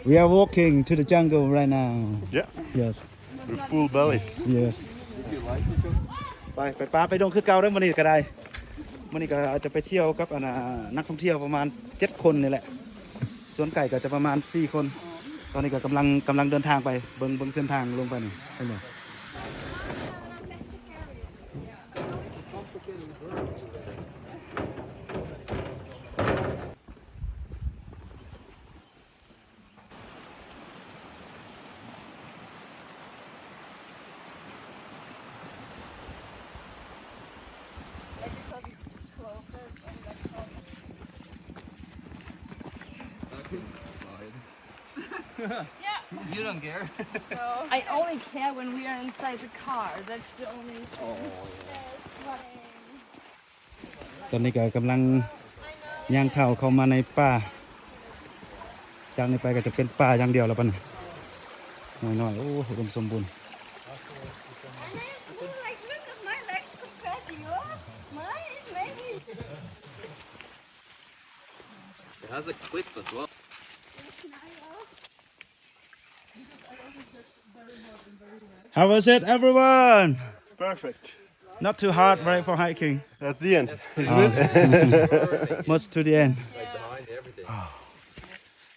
We are walking to the jungle right now. Yeah. Yes. With full bellies. Yes. ໄປ ໄປປ່າໄປດົງຄືເກົ່າເດີມື້ນີ້ກໍໄດ້. ມື້ນີ້ກໍຈະໄປທ່ຽວກັບອັນນ່າ ນັກທ່ອງທ່ຽວປະມານເຈັດຄົນນີ້ແຫຼະ. ສ່ວນໄກກໍຈະປະມານສີ່ຄົນ. ຕອນນີ້ກໍກຳລັງ ກຳລັງເດີນທາງໄປ ເບິ່ງ ເບິ່ງເສັ້ນທາງລົງໄປນີ້ ເຫັນບໍ່? Yeah. You don't care. No. I only care when we are inside the car. That's the only thing. Oh, yeah. ຕອນນີ້ກໍກຳລັງຍ່າງເທົ້າເຂົ້າມາໃນປ່າ. ຈາກນີ້ໄປກໍຈະເປັນປ່າຢ່າງດຽວແລ້ວບັດນີ້. ຫ້ວຍນ້ອຍ ໂອ້ ອຸດົມສົມບູນ. And there's more, like, look at my legs compared to yours. Mine is maybe It has a cliff as well. How was it, everyone? Perfect. Not too hard, right, for hiking? That's the end, isn't it? Most to the end.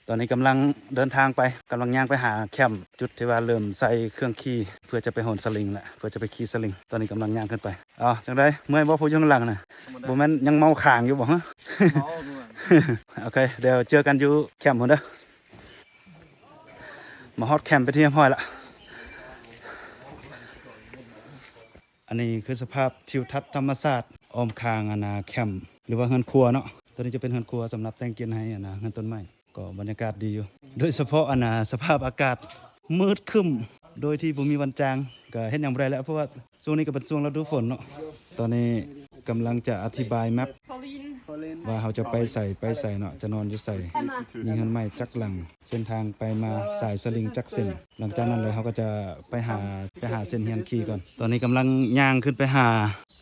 ຕອນນີ້ກຳລັງເດີນທາງໄປ ກຳລັງຍ່າງໄປຫາແຄມ ຈຸດທີ່ວ່າເລີ່ມໃສ່ເຄື່ອງຂີ່ ເພື່ອຈະໄປໂຫນສະລິງແຫຼະ ເພື່ອຈະໄປຂີ່ສະລິງ. ຕອນນີ້ກຳລັງຍ່າງຂຶ້ນໄປ. ເອົາ ຈັ່ງໃດ ເມື່ອຍບໍ່ຜູ້ຢູ່ຂ້າງຫຼັງນະ? ບໍ່ແມ່ນຍັງເມົາຄ້າງຢູ່ບໍ່ຮະ? ໂອເຄ ດຽວເຈີກັນຢູ່ແຄມພຸ້ນເດີ. ມາຮອດແຄມເປັນທີ່ຮຽບຮ້ອຍລະ. ອັນນີ້ຄືສະພາບທິວທັດທຳມະຊາດອ້ອມຂ້າງອັນນ່າແຄມ ຫຼືວ່າເຮືອນຄົວເນາະ. ຕົວນີ້ຈະເປັນເຮືອນຄົວສຳລັບແຕ່ງກິນໃຫ້ອັນນ່າເຮືອນຕົ້ນໄມ້ ກໍບັນຍາກາດດີຢູ່ ໂດຍສະເພາະອັນນ່າສະພາບອາກາດມືດຄຶ້ມ ໂດຍທີ່ບໍ່ມີວັນຈາງ ກໍເຮັດຫຍັງບໍ່ໄດ້ແລ້ວ ເພາະວ່າຊ່ວງນີ້ກໍເປັນຊ່ວງລະດູຝົນເນາະ. ຕອນນີ້ກຳລັງຈະອະທິບາຍແມັບ Pauline ວ່າເຮົາຈະໄປໃສ ໄປໃສເນາະ ຈະນອນຢູ່ໃສ ມີເຮືອນໄມ້ຈັກຫຼັງ ເສັ້ນທາງໄປມາສາຍສະລິງຈັກເສັ້ນ. ຫຼັງຈາກນັ້ນແລ້ວເຮົາກໍຈະໄປຫາ ໄປຫາເສັ້ນຮຽນຂີ່ກ່ອນ. ຕອນນີ້ກຳລັງຍ່າງຂຶ້ນໄປຫາ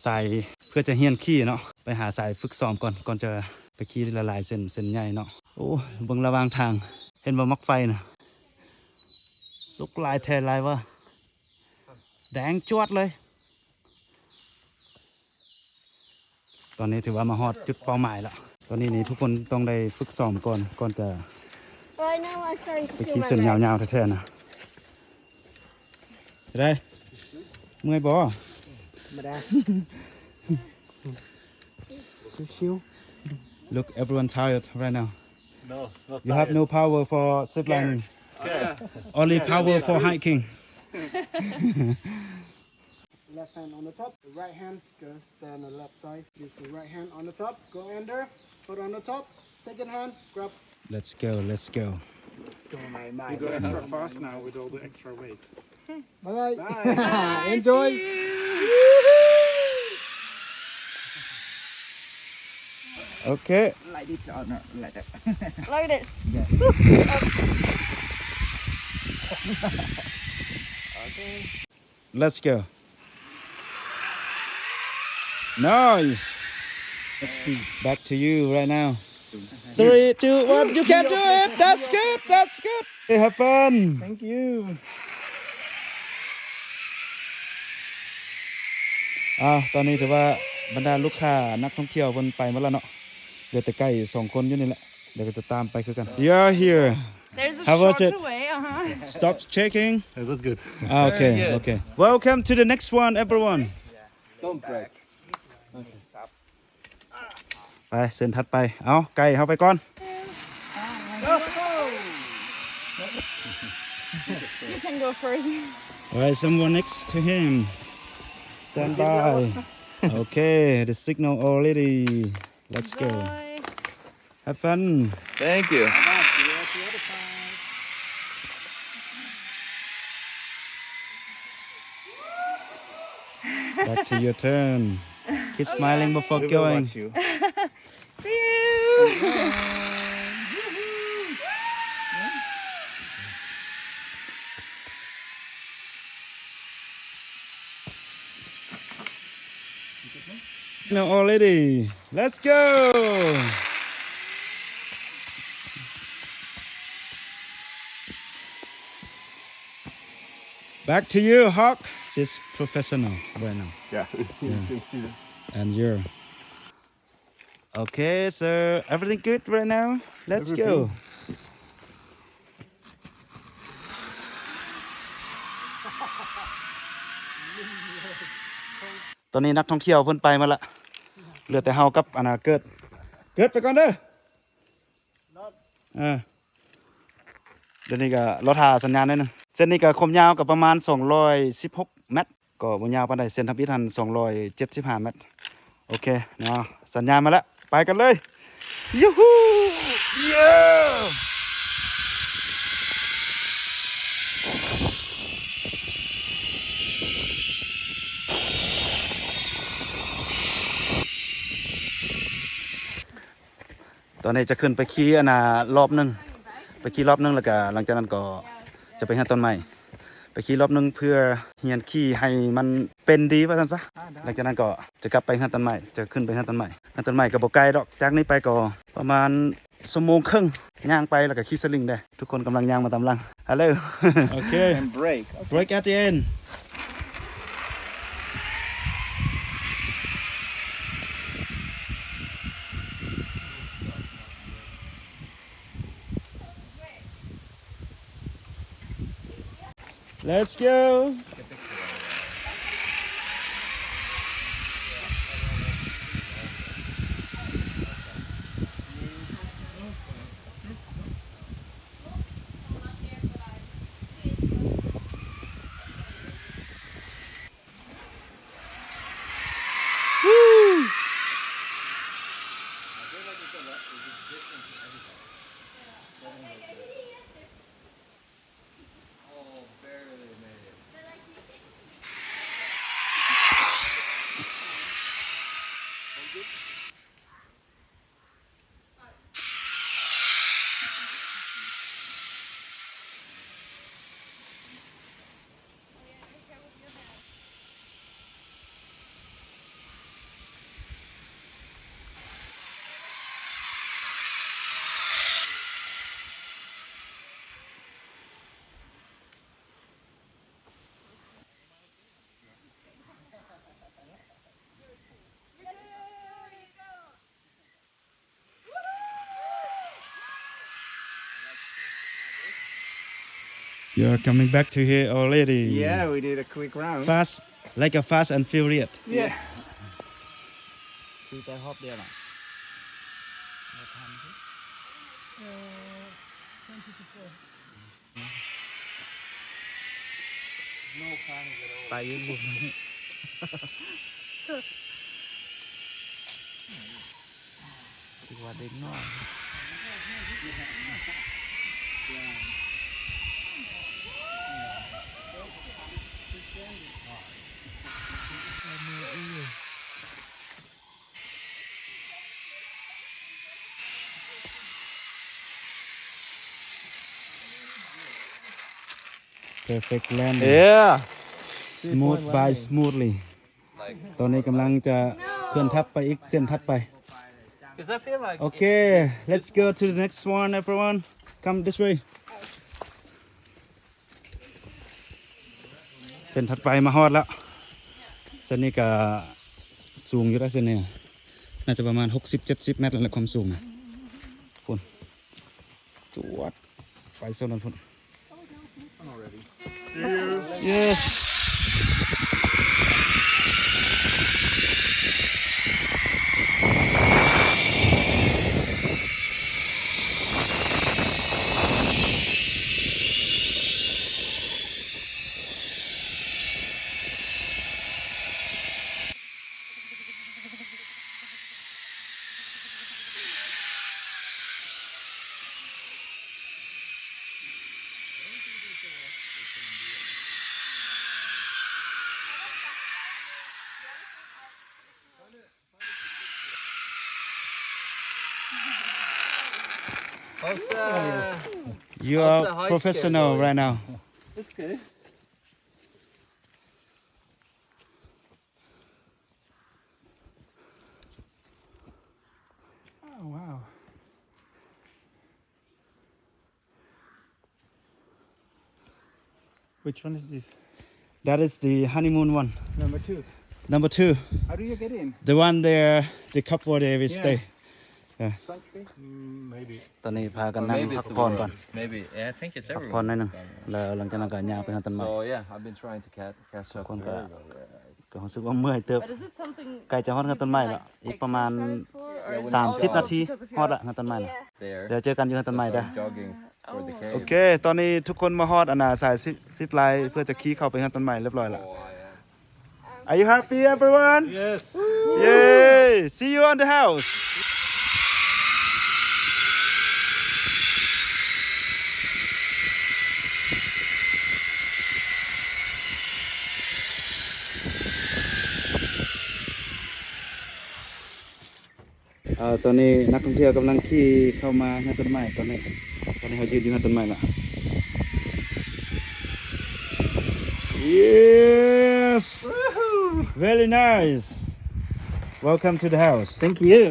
ສາຍ ເພື່ອຈະຮຽນຂີ່ເນາະ ໄປຫາສາຍຝຶກຊ້ອມກ່ອນ ກ່ອນຈະໄປຂີ່ຫຼາຍໆເສັ້ນ ເສັ້ນໃຫຍ່ເນາະ. ໂອ້ ເບິ່ງລະຫວ່າງທາງ ເຫັນບໍ່ ໝາກໄຟນະ ສຸກຫຼາຍແທ້ຫຼາຍວ່າ ແດງຈວດເລີຍ. ຕອນນີ້ຖືວ່າມາຮອດຈຸດເປົ້າໝາຍແລ້ວ. ຕອນນີ້ນີ້ທຸກຄົນຕ້ອງໄດ້ຝຶກຊ້ອມກ່ອນ ກ່ອນຈະ Right now I'm starting to ໄປ feel ຂີ່ my ເສັ້ນຍາວ legs. ຍາວແທ້ໆນະ. ໄດ້ ເມື່ອຍບໍ່? ທຳມະດາ ຊິວໆ. Look, everyone tired right now. No, not tired. You have no power for zip lining. Scared. Scared. Only power for hiking. Left hand on the top, right hand go stand on the left side. Use your right hand on the top, go under, foot on the top, second hand, grab. Let's go, let's go. Let's go, my man. You go extra fast now with all the extra weight. Bye bye. Bye. Enjoy. See you. Okay. Like this or not like that? Like this. Yeah. Okay. Let's go. Nice. Back to you right now. Three, two, one. You can do it. That's good. That's good. Hey, have fun. Thank you. ອ່າ ຕອນນີ້ຖືວ່າບັນດາລູກຄ້ານັກທ່ອງທ່ຽວເພິ່ນໄປໝົດແລ້ວເນາະ ເຫຼືອແຕ່ໄກສອງຄົນຢູ່ນີ້ແຫຼະ. ດຽວກໍຈະຕາມໄປຄືກັນ. You are here. There's a How was shorter it? Way, uh-huh. Stop shaking. It was good. Ah, okay, Very good. Okay. Welcome to the next one, everyone. Don't break. Okay. ໄປ ເສັ້ນຖັດໄປ. ເອົາ ໄກເຮົາໄປກ່ອນ. You can go first. All right, someone next to him. Stand by. Okay, the signal already. Let's go. Enjoy. Have fun. Thank you. Back to your turn. Keep smiling before going. We will watch you. See you. Now already. Let's go. Back to you, Hawk. She's professional right now. Yeah, you can see that. And you're okay, so everything good right now? Let's go. ຕອນນີ້ນັກທ່ອງທ່ຽວເພິ່ນໄປໝົດລະ ເຫຼືອແຕ່ເຮົາກັບອັນນ່າເກີດ ເກີດໄປກ່ອນເດີ. ເອີ ດຽວນີ້ກໍລໍຖ້າສັນຍານໜ້ອຍໜຶ່ງ. ເສັ້ນນີ້ກໍຄວາມຍາວກໍປະມານສອງຮ້ອຍສິບຫົກແມັດ ກໍບໍ່ຍາວປານໃດ. ເສັ້ນທຳອິດຫັ້ນສອງຮ້ອຍເຈັດສິບຫ້າແມັດ. ໂອເຄເນາະ ສັນຍານມາແລ້ວ ໄປກັນເລີຍ. ຢູຮູ້ ເຢ້. ຕອນນີ້ຈະຂຶ້ນໄປຂີ່ອັນນ່າລອບໜຶ່ງ ໄປຂີ່ລອບໜຶ່ງ ແລ້ວກະຫຼັງຈາກນັ້ນກໍຈະໄປເຮືອນຕົ້ນໄມ້ ໄປຂີ່ລອບໜຶ່ງເພື່ອຮຽນຂີ່ໃຫ້ມັນເປັນດີວ່າຊັ້ນຊະ. ຫຼັງຈາກນັ້ນກໍຈະກັບໄປເຮືອນຕົ້ນໄມ້ ຈະຂຶ້ນໄປເຮືອນຕົ້ນໄມ້. ເຮືອນຕົ້ນໄມ້ກໍບໍ່ໄກດອກ ຈາກນີ້ໄປກໍປະມານຊົ່ວໂມງເຄິ່ງ ຍ່າງໄປ ແລ້ວກໍຂີ່ສະລິງໄດ້. ທຸກຄົນກຳລັງຍ່າງມາຕາມຫຼັງ. Hello. Okay. And brake. Okay. Brake at the end. Let's go. You are coming back to here already. Yeah, we did a quick round. Fast, like a Fast and Furious. Yes. What time is it? Uh, twenty to four. ໄປຢູ່ ຮູ້ສຶກວ່າເດັກນ້ອຍ Perfect landing. Yeah. Smooth by smoothly. ຕອນນີ້ກຳລັງຈະເຄື່ອນທັບໄປອີກເສັ້ນຖັດໄປ. 'Cause I feel like Okay, let's go to the next one, everyone. Come this way. ເສັ້ນຖັດໄປມາຮອດແລ້ວ. ເສັ້ນນີ້ກະສູງຢູ່ໄດ໋ ເສັ້ນນີ້ ໜ້າຈະປະມານຫົກສິບເຈັດສິບແມັດແຫຼະ ຄວາມສູງ. ພຸ້ນ ຈວດ ໄປໂຊນນັ້ນພຸ້ນ. Yes. How's the, You how's are the height professional going? Right now. It's good. Oh, wow. Which one is this? That is the honeymoon one. Number two. Number two. How do you get in? The one there, the couple there will stay. Yeah. Front tree? Mm, maybe. ຕອນນີ້ພາກັນນັ່ງ Maybe it's ພັກຜ່ອນກ່ອນ everyone. Maybe. Yeah, I think it's ພັກຜ່ອນໜ້ອຍໜຶ່ງ everyone. ແລ້ວຫຼັງຈາກນັ້ນກໍຍ່າງໄປເຮືອນຕົ້ນໄມ້. So, yeah, I've been trying to ca- catch up ທຸກຄົນກໍ with everyone. ກໍຮູ້ສຶກວ່າເມື່ອຍເຕີບ But is it something ໃກ້ຈະຮອດເຮືອນຕົ້ນໄມ້ແລ້ວ like ອີກປະມານ exercise for, or ສາມສິບນາທີ because of ຮອດລະເຮືອນຕົ້ນໄມ້ນະ. Yeah. There. ດຽວເຈີກັນຢູ່ເຮືອນຕົ້ນໄມ້ເດີ. Just, like, jogging for the cave. ໂອເຄ ຕອນນີ້ທຸກຄົນມາຮອດອັນນ່າສາຍຊິບ ຊິບລາຍ ເພື່ອຈະຂີ່ເຂົ້າໄປເຮືອນຕົ້ນໄມ້ຮຽບຮ້ອຍລະ. Oh, yeah. Are you happy, everyone? Yes. Yay! See you on the house. ເອີ ຕອນນີ້ນັກທ່ອງທ່ຽວກຳລັງຂີ່ເຂົ້າມາເຮືອນຕົ້ນໄມ້. ຕອນນີ້ ຕອນນີ້ເຮົາຢືນຢູ່ເຮືອນຕົ້ນໄມ້ລະ. Yes. Very nice. Welcome to the house. Thank you.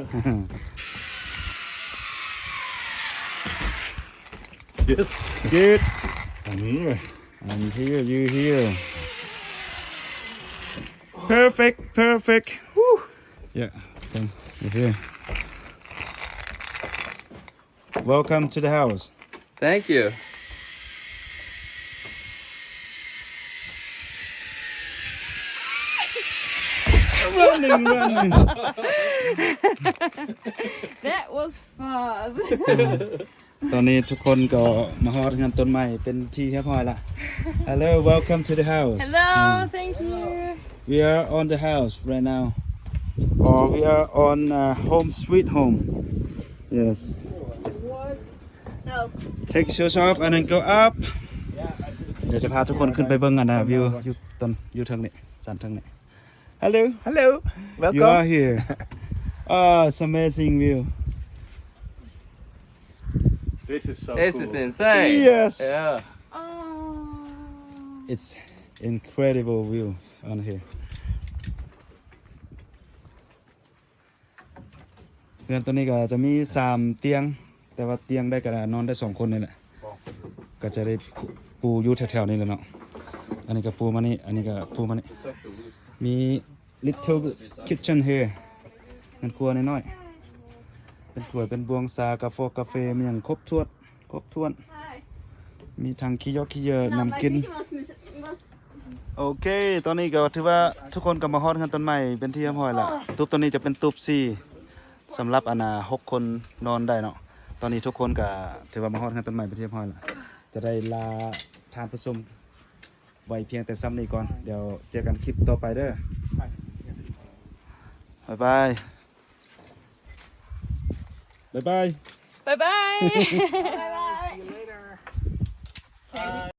Yes. Good. I'm here. I'm here. You here. Perfect. Perfect. Woo. Yeah. Come. You're here. Welcome to the house. Thank you. Running, running. That was fast. ຕອນນີ້ທຸກຄົນກໍມາຮອດເຮືອນຕົ້ນໄມ້ເປັນທີ່ຮຽບຮ້ອຍລະ. Hello, welcome to the house. Hello, thank you. We are on the house right now. Or we are on, uh, home sweet home. Yes. Take shoes off and then go up. ດຽວຈະພາທຸກຄົນຂຶ້ນໄປເບິ່ງອັນນ່າ view ຢູ່ຕົ້ນ ຢູ່ເທິງນີ້ ສັນເທິງນີ້. Hello. Hello. You are here. Welcome. Ah, it's amazing view. This is so cool. This is insane. Yes. Yeah. Oh. It's incredible views on here. ເຮືອນໂຕນີ້ກໍຈະມີສາມຕຽງ ແຕ່ວ່າຕຽງໃດກໍນອນໄດ້ສອງຄົນນີ້ແຫຼະ ກໍຈະໄດ້ປູຢູ່ແຖວໆນີ້ແຫຼະເນາະ. ອັນນີ້ກໍປູມານີ້ ອັນນີ້ກໍປູມານີ້ ມີ little kitchen here ເຮືອນຄົວນ້ອຍໆ ເປັນຖ້ວຍເປັນບ່ວງ ຊາ ກາຟອກກາເຟ ມີຫຍັງຄົບຖ້ວນ ຄົບຖ້ວນ ມີທັງຂີ້ຢອກຂີ້ເຫຍື້ອນຳກິນ. ໂອເຄ ຕອນນີ້ກໍຖືວ່າທຸກຄົນກໍມາຮອດເຮືອນຕົ້ນໄມ້ເປັນທີ່ຮຽບຮ້ອຍລະ. ຕູບໂຕນີ້ຈະເປັນຕູບສີ່ ສຳລັບອັນນ່າ ຫົກຄົນນອນໄດ້ເນາະ. ຕອນນີ້ທຸກຄົນກໍຖືວ່າມາຮອດເຮືອນຕົ້ນໄມ້ເປັນທີ່ຮຽບຮ້ອຍລະ. ຈະໄດ້ລາທ່ານຜູ້ຊົມໄວ້ພຽງແຕ່ສ່ຳນີ້ກ່ອນ. ດຽວເຈີກັນຄລິບຕໍ່ໄປເດີ. ບາຍບາຍ. ບາຍບາຍ. ບາຍບາຍ. ບາຍບາຍ.